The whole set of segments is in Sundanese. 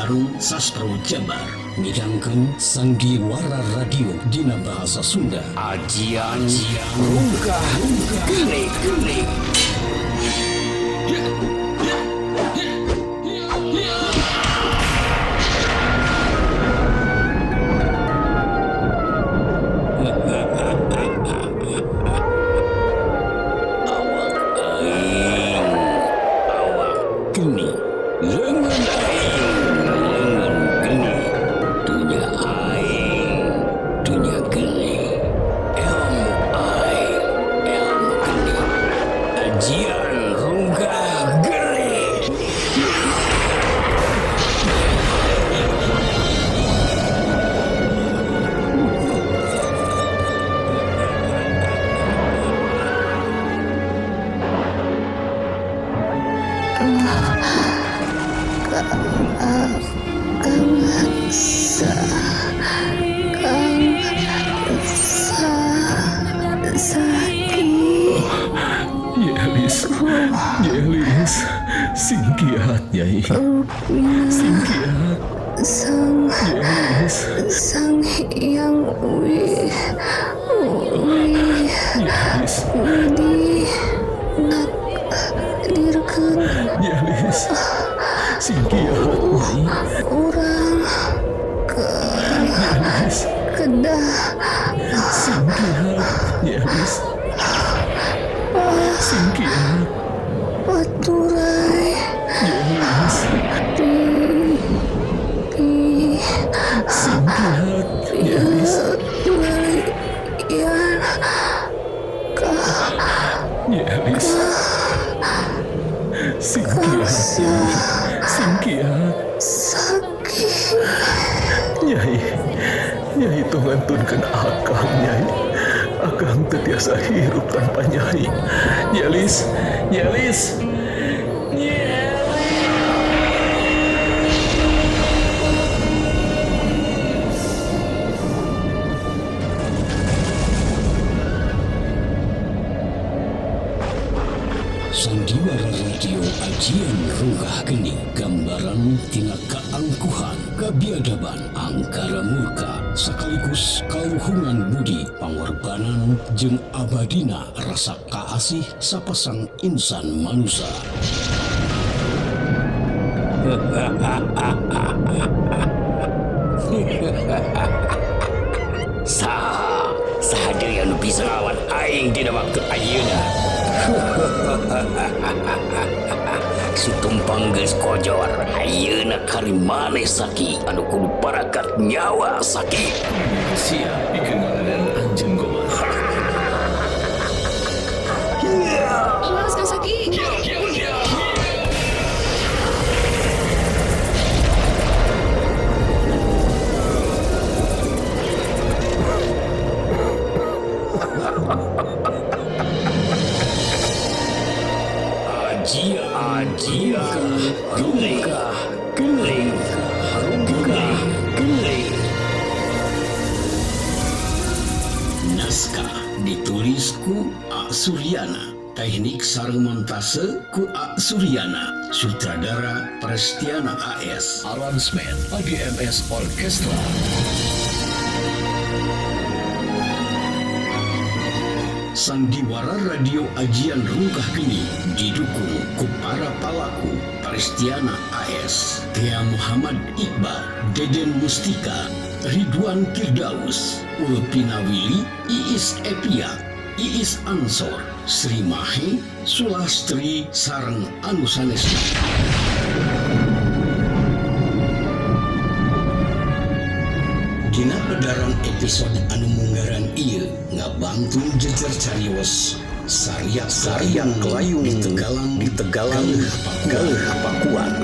Sareng Sastro Jabar midangkeun Sandiwara Radio dina bahasa Sunda. Ajian Rungkah Geni Geni. Awak aing, awak geni, leungeun aing, leungeun geni, dunya aing, dunya geni, ilmu aing, ilmu geni, ajian Rungkah Geni. Kang sa Kang sa Saki. Yelis, Yelis, sing kiat, Nyai, sing kiat. Sang Yelis. Sang Hyang Wi Wi Yelis. Widi nakdirkeun Yelis, sing kiat, Nyai. Urang ke Yelis. Kedah Sing kiat, Yelis, sing kiat. Paturai Yelis. Pi pi Sing kiat, Yelis. Yan Yelis, sing kiat, Nyai, sing kiat. Saki. Nyai, Nyai tong ngantunkeun akang, Nyai. Akang teu tiasa hirup tanpa Nyai. Yelis, Yelis, Yelis. Sandiwara Radio Ajian Rungkah Geni, gambaran tina kaangkuhan, kabiadaban, angkara murka sekaligus kaluhungan budi, pangorbanan jeung abadina rasa kaasih sapasang insan manusia. Saha saha deui anu bisa nglawan aing dina waktu ayeuna? Si tumpang geus kojor, ayeuna kari maneh, Saki, anu kudu parakat nyawa, Saki. Siap pikeun ngaladenan anjeun, Gomar. Awas, Kang Saki. Ajian Ajian Rungkah Geni Rungkah Geni. Naskah ditulis ku A Suryana, teknik sareng montase ku A Suryana, sutradara Prestiana AS. Aransemen AGMS Orkestra. Sandiwara Radio Ajian Rungkah Geni didukung ku para palaku Prestiana AS, Tea Muhammad Iqbal, Deden Mustika, Ridwan Firdaus, Ulpina Willy, Iis Epia, Iis Ansor, Sri Mahe, Sulastri sareng anu sanesna. Dina pedaran episode anu munggaran ieu ngabangtun jejer carios Saria Saria Kelayung di Tegalan, di Tegalan Galuh Pakuan.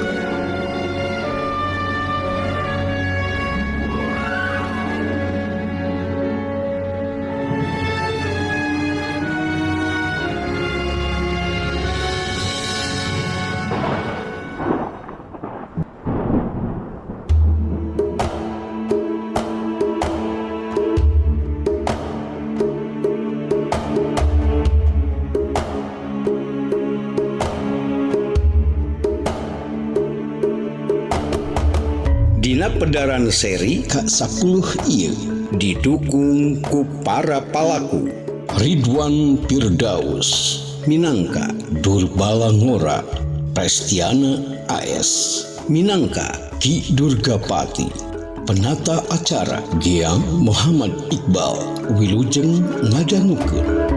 Dina pedaran seri ka-10 ieu didukung ku para palaku Ridwan Firdaus, minangka Durbala Ngora, Prestiana AS, minangka Ki Durgapati, penata acara Gia Muhammad Iqbal, wilujeng ngadangukeun.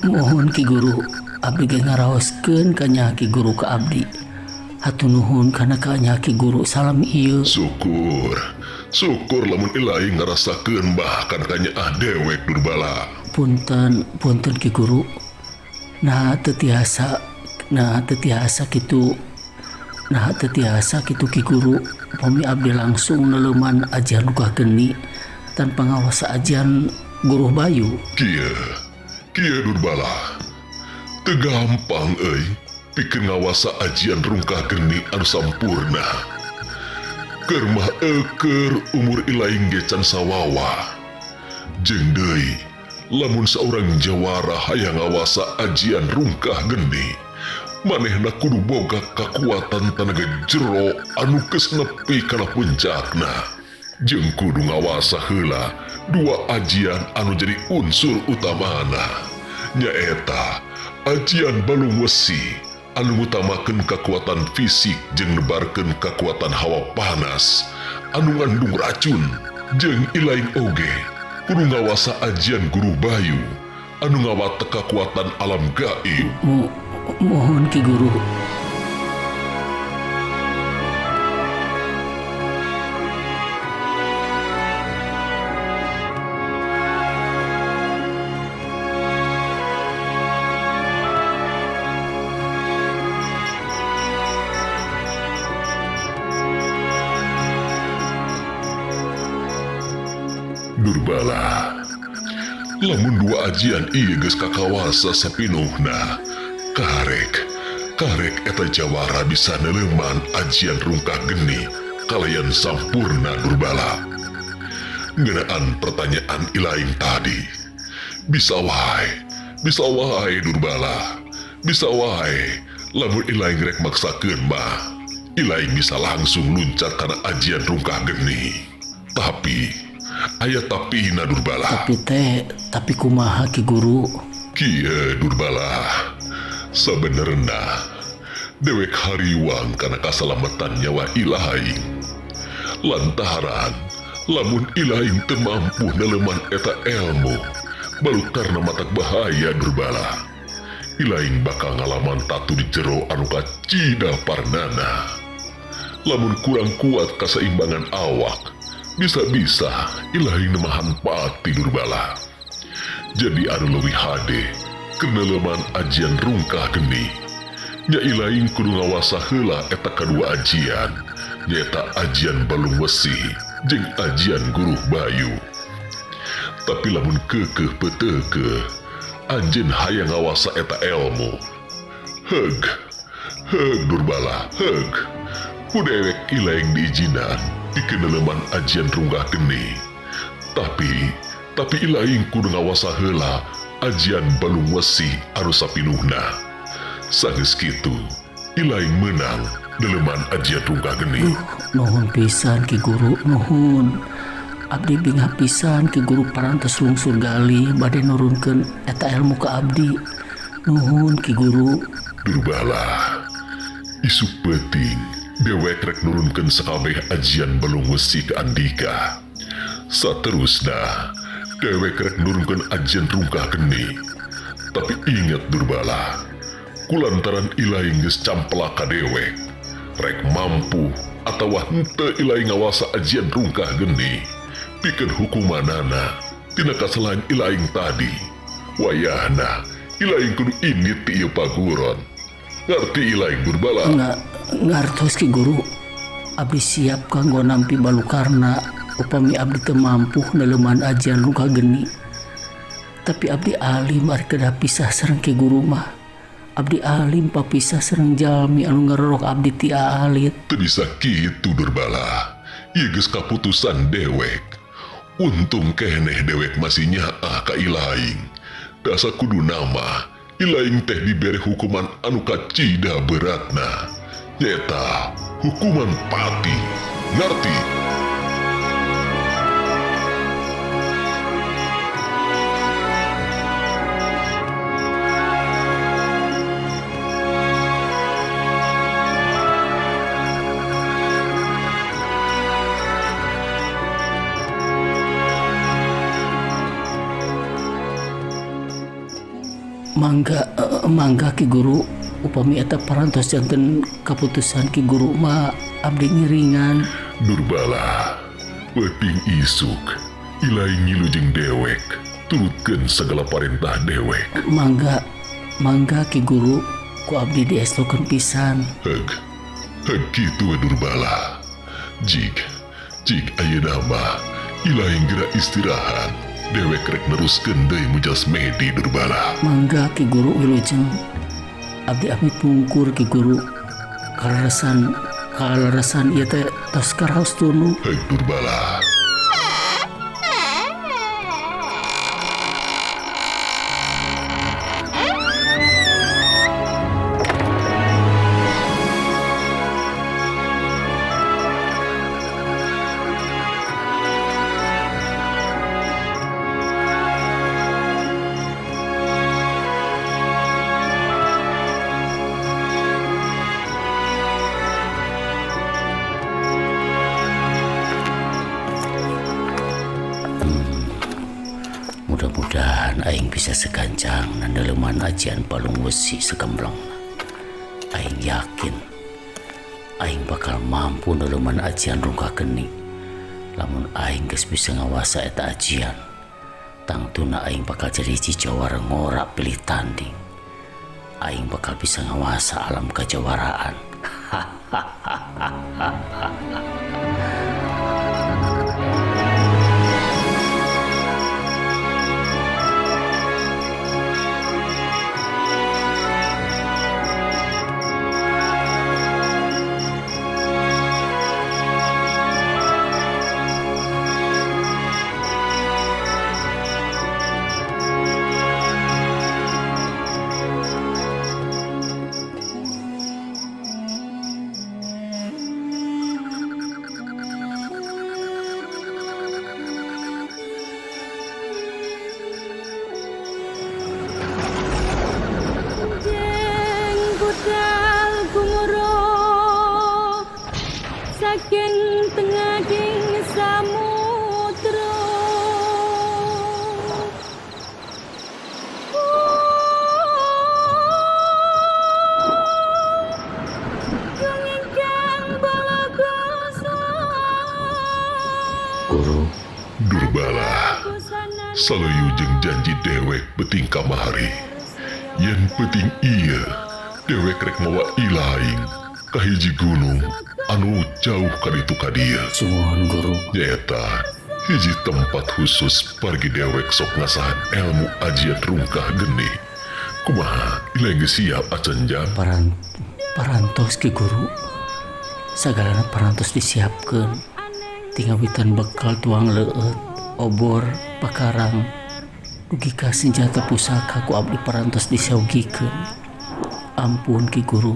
Mohon Ki Guru, abdi ge ngaraoskeun ka nya Ki Guru ka abdi. Hatur nuhun kana ka nya Ki Guru salam ieu. Syukur, syukur lamun ilahi ngarasakeun bahkan ka nyaah dewek Durbala. Punten, punten Ki Guru. Nah teu tiasa, nah teu tiasa kitu. Nah teu tiasa kitu Ki Guru. Upami abdi langsung neleuman ajian Rungkah Geni tanpa ngawasa ajian Guru Bayu. Kieu, kieu Durbala. Teu gampang euy pikeun ngawasa ajian Rungkah Geni anu sampurna. Keur mah eukeur umur ilaing ge can sawawa. Jeung deui lamun saurang jawara hayang ngawasa ajian Rungkah Geni, manehna kudu boga kakuatan tanaga jero anu geus nepi kana puncakna. Jeung kudu ngawasa heula dua ajian anu jadi unsur utamana, nyaeta ajian Balung Wesi anu ngutamakeun kakuatan fisik jeung nebarkeun kakuatan hawa panas anu ngandung racun, jeung ilaing oge kudu ngawasa ajian Guru Bayu anu ngawatek kakuatan alam gaib. Mohon Ki Guru. Durbala, lamun dua ajian ieu geus kakawasa sapinuhna, karek, karek eta jawara bisa neleuman ajian Rungkah Geni kalayan sampurna Durbala. Ngeunaan pertanyaan ilaing tadi, bisa wae Durbala, bisa wae lamun ilaing rek maksakeun mah, ilaing bisa langsung luncat kana ajian Rungkah Geni. Tapi aya tapina Durbala. Tapi teh, tapi kumaha Ki Guru? Kieu Durbala, sabenerna dewek hariwang kana kasalamatan nyawa ilaing. Lantaran lamun ilaing teu mampu neleuman eta elmu, balukarna matak bahaya Durbala. Ilaing bakal ngalaman tatu di jero anu kacida parnana. Lamun kurang kuat kasaimbangan awak, bisa-bisa ilahi nemahan pati Durbala. Jadi anu leuwih hade keneleman ajian Rungkah Geni. Nya ilaing kudu ngawasa heula eta kadua ajian, nyaeta ajian Balung Wesi jeung ajian Guru Bayu. Tapi lamun keukeuh peuteukeuh, anjeun hayang ngawasa eta elmu. Heug, heug Durbala, heug. Ku dewek ilaing diijinan pikeun neleman ajian Rungkah Geni. Tapi ilaing kudu ngawasa heula ajian Balung Wesi anu sapinuhna. Sanggeus kitu, ilaing meunang neleman ajian Rungkah Geni. Nuhun pisan Ki Guru, nuhun. Abdi bingah pisan Ki Guru parantos lungsur gali bade nurunkeun eta ilmu ka abdi. Nuhun Ki Guru. Durbala, isuk peuting dewek rek nurunkeun sakabeh ajian Balung Wesi ka andika. Saterusna dewek rek nurunkeun ajian Rungkah Geni. Tapi ingat Durbala, kulantaran ilaing geus camplak ka dewek, rek mampu atawa henteu ilaing ngawasa ajian Rungkah Geni, pikeun hukumanana tina kasalahan ilaing tadi. Wayahna ilaing kudu indit ti ieu paguron. Ngarti ilaing Durbala? Ngartos Ki Guru. Abdi siap kanggo nampi balukarna upami abdi teu mampu neleuman ajian Rungkah Geni. Tapi abdi alim ari kedah pisah sareng Ki Guru mah. Abdi alim papisah sareng jalmi anu ngarorok abdi ti alit. Teu bisa kitu Durbala. Ieu geus kaputusan dewek. Untung keneh dewek masih nyaah ka ilaing. Da sakuduna mah ilaing teh dibere hukuman anu kacida beratna. Nyaeta hukuman pati. Ngarti? Mangga mangga Ki Guru, upami eta parantos janten kaputusan Ki Guru mah abdi ngiringan. Durbala, peuting isuk ilaing ngilu jeung dewek, turutkeun sagala parentah dewek. Mangga, mangga Ki Guru, ku abdi diestokeun pisan. Heug, heug kitu we Durbala. Jig, jig ayeuna mah ilaing geura istirahat. Dewek rek neruskeun deui mujasmedi Durbala. Mangga Ki Guru wilujeng. Abdi amit mungkur Ki Guru. Kaleresan, kaleresan ieu teh tos karaos tunu. Heug Durbala. Mudah-mudahan aing bisa segancang nandeleuman ajian palung wesi segemblong. Aing yakin aing bakal mampu neleuman ajian rungkah geni. Lamun aing geus bisa ngawasa eta ajian, tangtuna aing bakal jadi hiji jawara ngora pilih tanding. Aing bakal bisa ngawasa alam kajawaraan. Saking tengahing samudra Guru Durbala, saleyu jeung janji dewek peuting kamari. Yen peuting ieu, dewek rek mawa ilaing ka hiji gunung anu jauh kaditu ka dieu. Sumuhun Guru. Nyaeta hiji tempat khusus pargi dewek sok ngasahan ilmu ajian rungkah geni. Kumaha ilaing geus siap acan jam? Parantos Ki Guru. Sagalana parantos disiapkeun. Tingawitan bekal tuang leueut, obor, pakarang, dugi ka senjata pusaka ku abdi parantos disaugikeun. Ampun Ki Guru.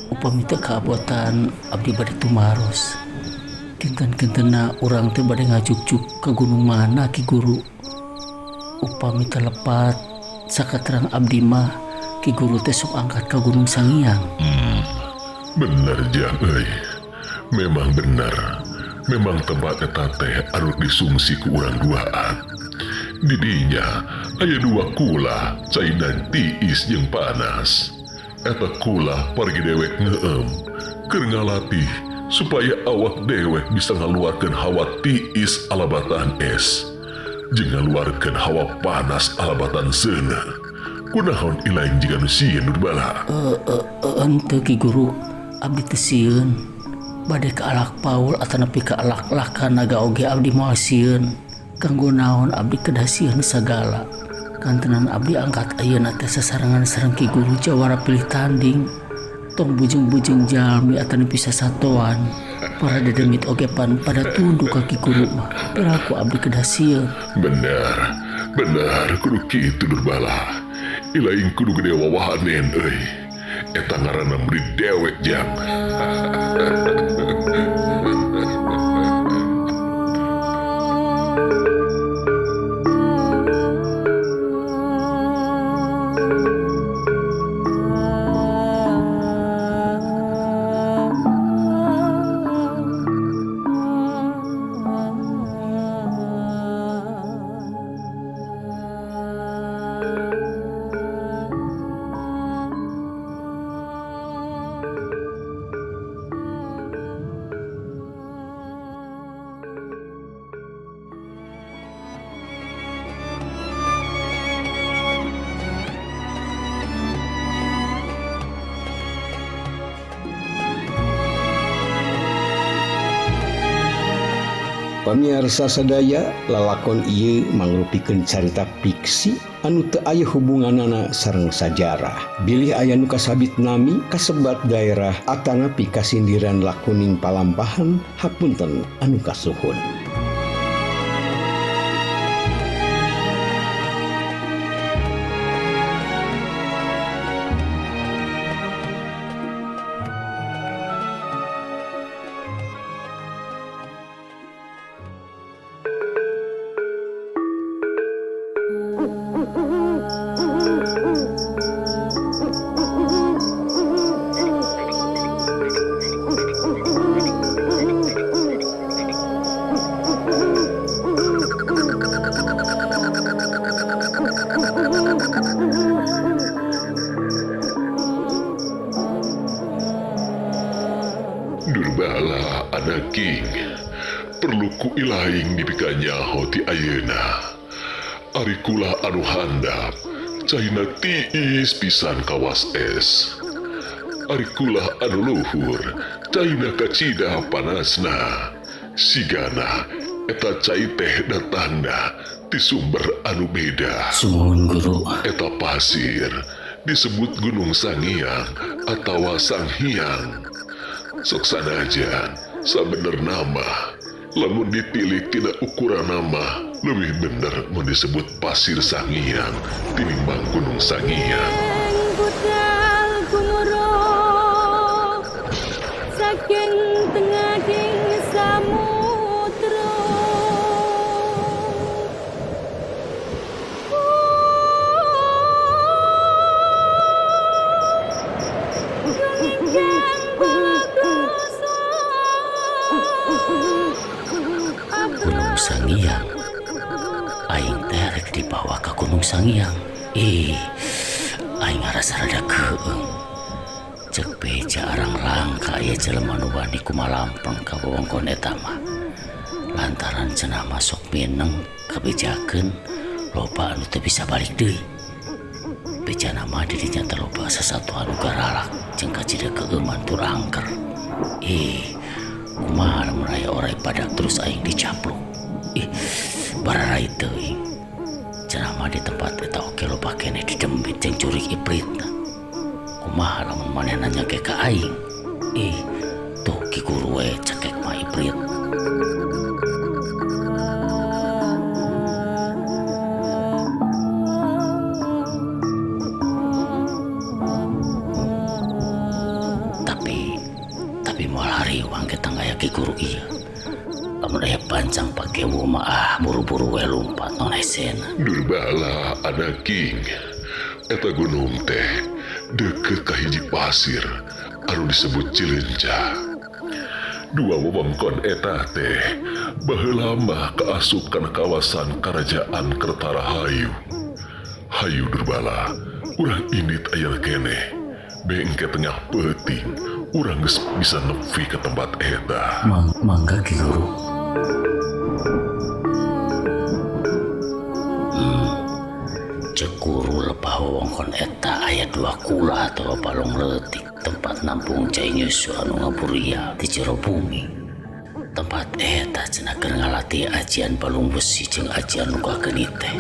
Upami teu kaabotan abdi bade tumaros. Kinten-kintena urang teh bade ngajugjug ka gunung mana Ki Guru. Upami teu lepat sakaterang abdi mah Ki Guru teh sok angkat ka Gunung Sangiang. Bener jang euy. Memang bener. Memang tempat eta teh anu disungsi ku urang duaan. Didinya aya dua kula, cai dan tiis jeung panas. Eta kula pargi dewek ngeem, keur ngalatih supaya awak dewek bisa ngaluarkeun hawa tiis alabatan es, jeung ngaluarkeun hawa panas alabatan seuneu. Kunaon ilaing jiga nu sieun Durbala? Henteu Ki Guru, abdi teu sieun. Bade ka alak paul atanapi ka alak-lakan naga oge abdi moal sieun. Kanggo naon abdi kedah sieun sagala. Kantenan abdi angkat ayeuna teh sasarengan sareng Ki Guru jawara pilih tanding. Tong bujeng-bujeng jalmi atanapi sasatoan. Para dedemit oge pan pada tunduk ka Ki Guru mah. Piraku abdi kedah sieun. Bener, bener kudu kitu Durbala. Ilaing kudu gede wawahanen euy. Eta ngaranna murid dewek jang. Pamiarsa sadaya, lalakon ieu mangrupikeun carita fiksi anu teu aya hubunganana sareng sajarah. Bilih aya nu kasabit nami, kasebat daerah atanapi kasindiran lakuning palampahan, hapunten anu kasuhun. Durbala anaking, perlu ku ilaing dipikanyaho ti ayeuna. Ari kula anu handap, caina tiis pisan kawas es. Ari kula anu luhur, caina kacida panasna. Sigana eta cai teh datangna ti sumber anu beda. Sumuhun guru. Eta pasir disebut Gunung Sangiang atawa Sanghyang. Sok sanajan sabener nama, lamun dipilih tina ukuran nama, lebih bener mun disebut pasir Sangiang tinimbang Gunung Sangiang. Budal gumuruh saking tengahing samudra. Gunung Sangiang. Aing teh rek dibawa ka Gunung Sangiang. Ih, aing ngarasa rada keueung. Cek beja arang langka aya jelema nu wani kumalampeng ka wewengkon eta mah. Lantaran cenah masuk mineng kabejakeun loba anu teu bisa balik deui. Bejana mah di dinya teh loba sasatuan nu garalak jeung kacida keueuman tur angker. Ih, kumaha lamun aya oray badak terus aing dicaplok. Ih, bararai teuing. Cenah mah di tempat eta oge loba keneh didembit jeung jurig ipritna. Kumaha lamun manehna nyangke ka aing? Ih, tuh Ki Guru we cekek mah iprit. Tapi moal hariwang kita aya Ki Guru ieu. Lamun aya pancang pakewu mah ah buru-buru we lumpat non hesena. Durbala anaking, eta gunung teh deukeut ka hiji pasir anu disebut Cileunca. Dua wewengkon eta teh baheula mah kaasup kana kawasan Karajaan Kertarahayu. Hayu Durbala, urang indit aya keneh. Bengke tengah peuting, urang geus bisa nepi ke tempat eta. Mangga Ki Guru. Cek guru lebah wewengkon eta aya dua kula atawa balong leutik tempat nampung cai nyusu anu ngaburia di jero bumi. Tempat eta cenah keur ngalatih ajian balung besi jeung ajian nu kageunit teh.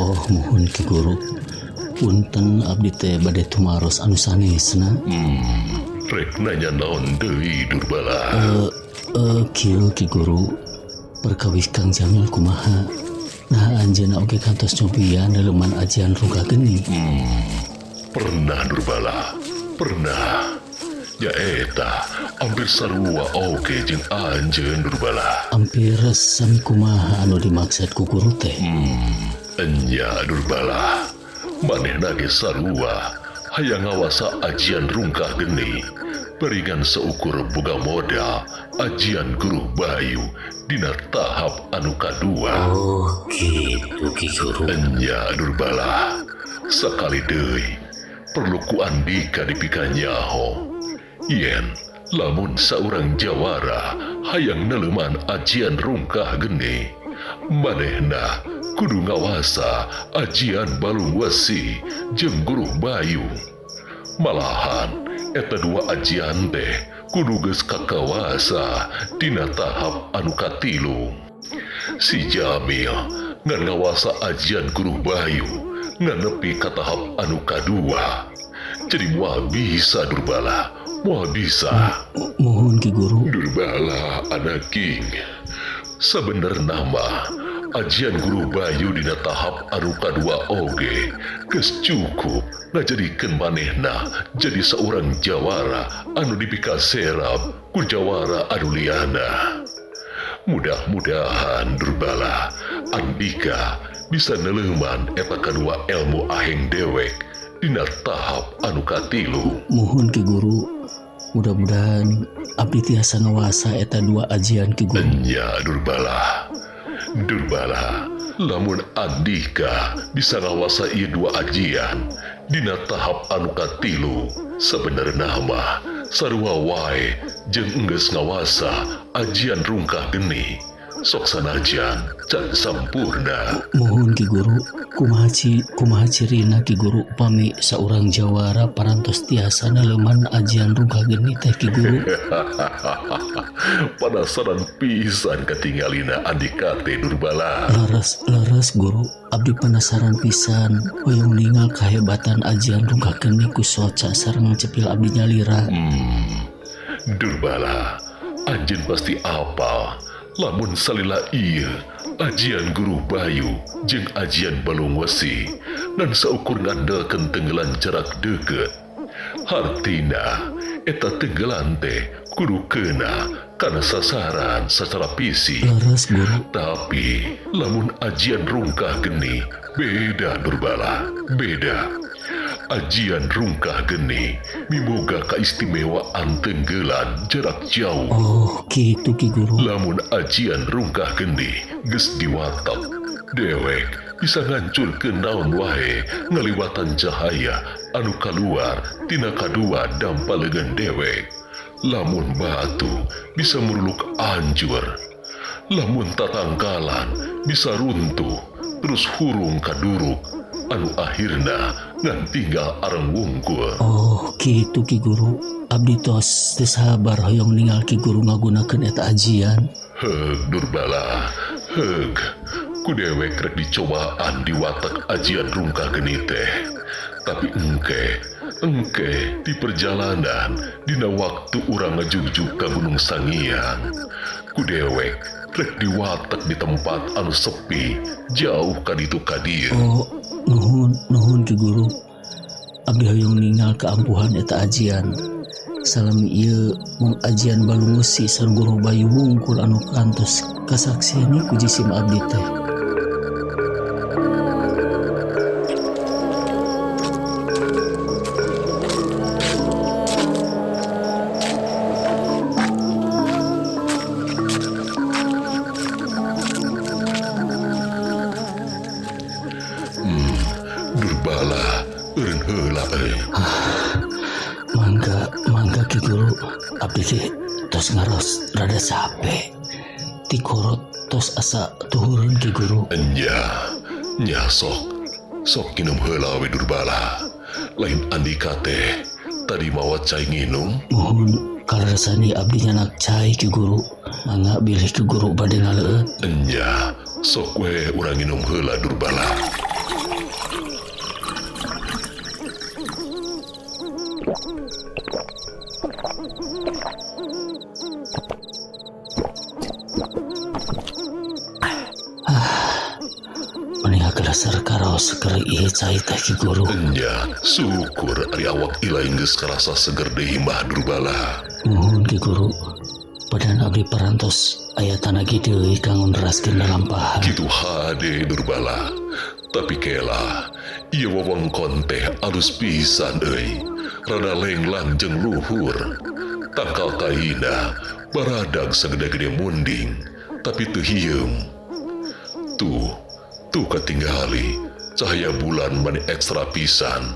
Oh muhun Ki Guru. Punten abdi teh bade tumaros anu sanesna. Rek nanya naon deui, Durbala? Kieu Ki Guru, perkawis Kang Jamil kumaha? Nah, anjeunna oge kantos nyobian neuleman ajian Rungkah Geni? Pernah, Durbala, pernah. Nyaeta hampir sarua oge jeung anjeun, Durbala. Ampir sami kumaha anu dimaksud ku guru teh? Enya, Durbala, manehna ge sarua hayang ngawasa ajian Rungkah Geni. Beringan seukur boga modal ajian Guru Bayu dina tahap anu kadua. Oh gitu, Ki Guru. Enya, Durbala, sakali deui perlu ku andika dipikanyaho. Yen lamun saurang jawara hayang neuleman ajian Rungkah Geni, manehna kudu ngawasa ajian Balung Wesi jeung Guru Bayu. Malahan eta dua ajian teh kudu geus kakawasa dina tahap anu katilu. Si Jamil ngan ngawasa ajian Guru Bayu ngan nepi ka tahap anu kadua. Jadi moal bisa, Durbala, moal bisa. Muhun, Ki Guru. Durbala anak king. Sebenerna mah ajian Guru Bayu dina tahap anu kadua oge geus cukup ngajadikeun manehna jadi seorang jawara anu dipikaserap ku jawara anu liana. Mudah-mudahan, Durbala, andika bisa neuleman eta kadua ilmu aheng dewek dina tahap anu katilu. Muhun, Ki Guru. Mudah-mudahan abdi tiasa ngawasa eta dua ajian, Ki Guru. Enya, Durbala. Durbala, lamun andika bisa ngawasa ieu dua ajian dina tahap anu katilu, sebenarna mah sarua wae jeung enggeus ngawasa ajian Rungkah Geni. Sok sanajan can sampurna. Muhun, Ki Guru, kumaha cirina, Ki Guru, upami saurang jawara parantos tiasa neuleman ajian Rungkah Geni teh, Ki Guru? Penasaran pisan katingalina andika teh, Durbala. Leres, leres, Guru, abdi penasaran pisan hoyong ningal kehebatan ajian Rungkah Geni ku soca sareng cepil abdi nyalira. Durbala, anjeun pasti apal lamun salila ieu ajian Guru Bayu jeung ajian Balung Wesi dan saukur ngandelkeun tenggelan jarak deukeut. Hartina eta tenggelan teh kudu kena kana sasaran secara fisik. Leres, Guru. Tapi lamun ajian Rungkah Geni beda, Durbala, beda. Ajian Rungkah Geni miboga kaistimewaan tenggelan jarak jauh. Oh gitu, Ki Guru. Lamun ajian Rungkah Geni geus diwatek, dewek bisa ngancurkeun naon wae ngaliwatan cahaya anu kaluar tina kadua dampa leungeun dewek. Lamun batu bisa meruluk anjur. Lamun tatangkalan bisa runtuh terus hurung kaduruk anu akhirna ngan tinggal areng wungkul. Oh gitu, Ki Guru. Abdi tos teu sabar hoyong ningal Ki Guru ngagunakeun eta ajian. Heug, Durbala, heug. Ku dewek rek dicobaan diwatek ajian Rungkah Geni teh. Tapi engke di perjalanan dina waktu urang ngajugjug ka Gunung Sangiang. Ku dewek rek diwatek di tempat anu sepi, jauh ka ditu ka dieu. Oh, nuhun, nuhun, Ki Guru. Abdi hoyong ningal keampuhan eta ajian. Salami ieu mung ajian Balung Wesi sareng Guru Bayu wungkul anu kantos kasaksian ku jisim abdi teh. Durbala, eureun heula euy. Mangga, mangga, Ki Guru. Abdi teh tos ngaros rada capek. Tikorot tos asa tuhureun, Ki Guru. Enya, nya sok. Sok nginum heula we, Durbala. Lain andika teh tadi mawa cai nginum? Muhun, kaleresani abdi nyanak cai, Ki Guru. Mangga bilih Ki Guru bade ngaleueut. Enya, sok we urang nginum heula, Durbala. Meni ngagelasar karaos seger ieu cai teh Ki Guru. Enya, syukur ari awak ilaing geus karasa seger deui mah Durbala. Nuhun Ki Guru. Badan abdi parantos aya tanagi deui kanggo neraskeun lalampahan. Kitu hade Durbala. Tapi kela, ieu wewengkon teh alus pisan euy. Rada lenglang jeung luhur. Tangkal kaina baradag sagede-gede munding, tapi teu hieum. Tuh katinggali cahaya bulan mani ekstra pisan.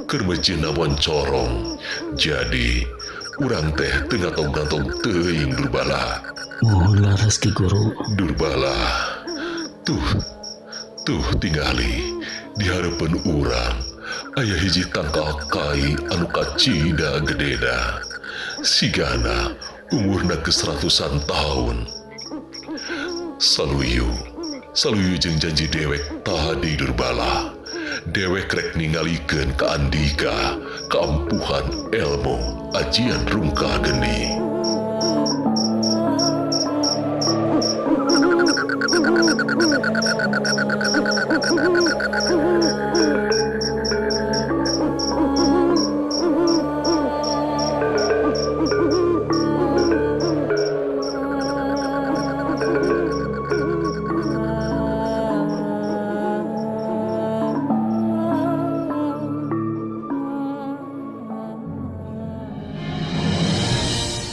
Keur meujeuhna corong. Jadi urang teh teu ngatong-ngatong teuing Durbala. Muhun leres Ki Guru. Durbala. Tuh tingali di hareupeun urang aya hiji tangkal kai anu kacida gedena. Sigana umurna geus ratusan tahun. Saluyu jeung janji dewek tadi Durbala. Dewek rek ningalikeun ka Andika kaampuhan elmu ajian rungkah geni.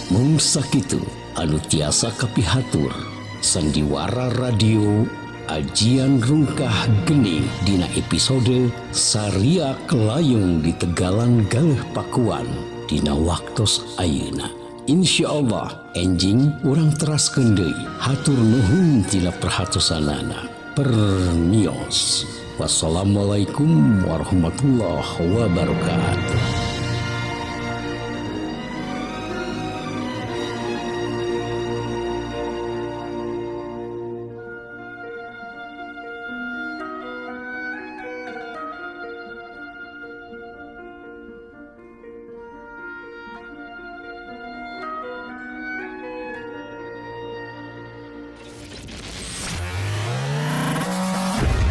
Mung sakitu anu tiasa kapihatur sandiwara radio ajian rungkah geni dina episode Sariak Layung di Tegalan Galeh Pakuan dina waktos ayeuna. Insyaallah enjing urang teraskeun deui. Hatur nuhun tina perhatosanana. Permios. Wassalamualaikum warahmatullahi wabarakatuh.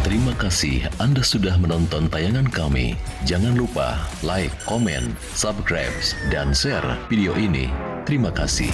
Terima kasih Anda sudah menonton tayangan kami. Jangan lupa like, komen, subscribe, dan share video ini. Terima kasih.